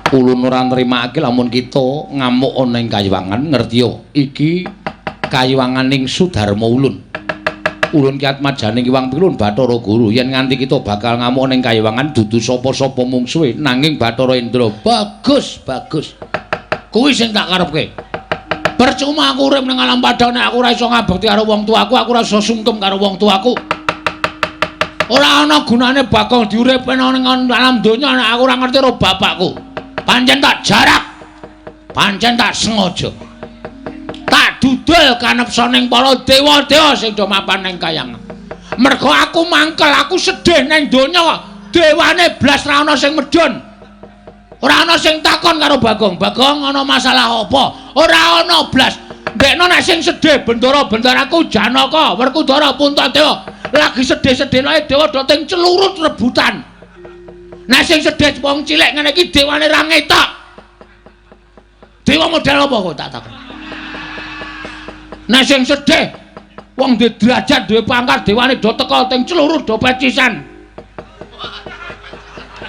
Ulun ora nrimake lamun kita ngamuk ana ing kayiwangan, ngertiya iki kayiwanganing Sudarma ulun. Ulun ki atmajaning Hyang Pilun Bathara Guru yen nganti kita bakal ngamuk ning kayiwangan dudu sapa-sapa mungsuhe nanging Bathara Indra. Bagus, bagus. Kuwi sing tak karepke. Percuma aku urip ning alam padang nek aku ora iso ngabekti karo wong tuaku, aku ora iso sungkem karo wong tuaku. Ora ana gunane Bagong diuripne ning alam donya nek aku ora ngerti karo bapakku. Pancen tak jarak, pancen tak sengaja. Tak dudul kanepsaning para dewa-dewa sing do mapan ning kayangan. Mergo aku mangkel, aku sedih ning donya, dewane blas ra ana sing medhun. Ora ana sing takon karo Bagong. Bagong ana masalah apa? Ora ana blas. Ndekno nek sing sedih bendara-bendaraku Janaka, Werkudara, Puntadewa lagi sedih-sedih lae dewa do ting celurut rebutan. Nek sing sedih wong cilik ngene iki dewane ra ngetok. Dewa model apa kok tak takon. Nek sing sedih wong duwe derajat, duwe pangkat, dewane do teka ting celurut do pecisan.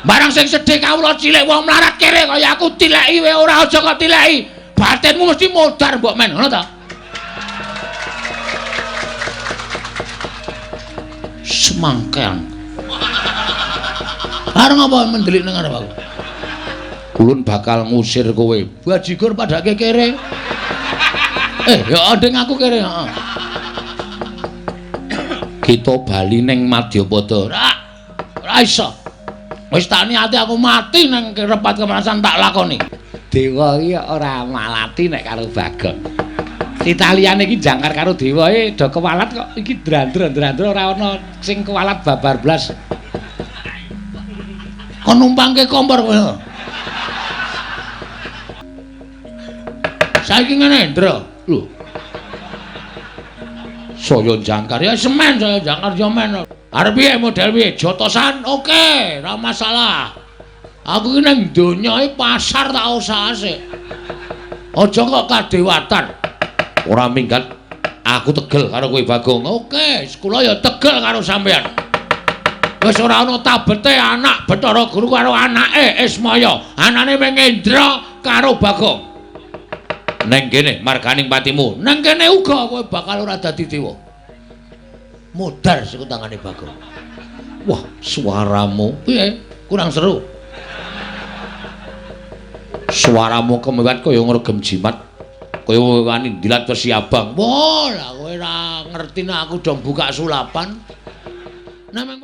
Barang sing sedih kawula cilik wong mlarat kere kaya aku tileki wae ora, aja kok tileki. Batinmu mesti modar mbok men, ngono ta? Semangkean. Arep ngapa mendelik ning ngarep aku? Ulun bakal ngusir kowe. Bajigur padake kere. Ya nding aku kere, heeh. Kita bali ning Madyapada. Ora. Ora iso. Wis tak niati aku mati ning repat kemerasan tak lakoni. Dewa iki ora malati nek karo Bagong. Italiyane iki jangkar karo dewa e do kewalat kok iki drandra-drandra ora ana sing kewalat babar blas. Kon numpangke kompor kowe. Saiki ngene, Ndra. Lho. Saya jangkar ya semen, saya jangkar ya men. Arep piye model piye? Jotosan oke, ora masalah. Aku iki ning donya iki pasar tak usahase. Aja kok kadewatan. Ora minggat. Aku tegel karo kowe Bagong. Oke, kula ya tegel karo sampean. Wis ora ana tabete anak Bathara Guru karo anake Ismaya. Anane Mengendra karo Bagong. Neng kene marganing patimu. Neng kene uga kowe bakal ora dadi dewa. Modar siku tangane Bagong. Wah, suaramu piye? Kurang seru. Suaramu kemewat kaya ngregem jimat. Kaya wani ndilat wesi abang. Wah, lah kowe ora ngerti nek aku do buka sulapan. Nameng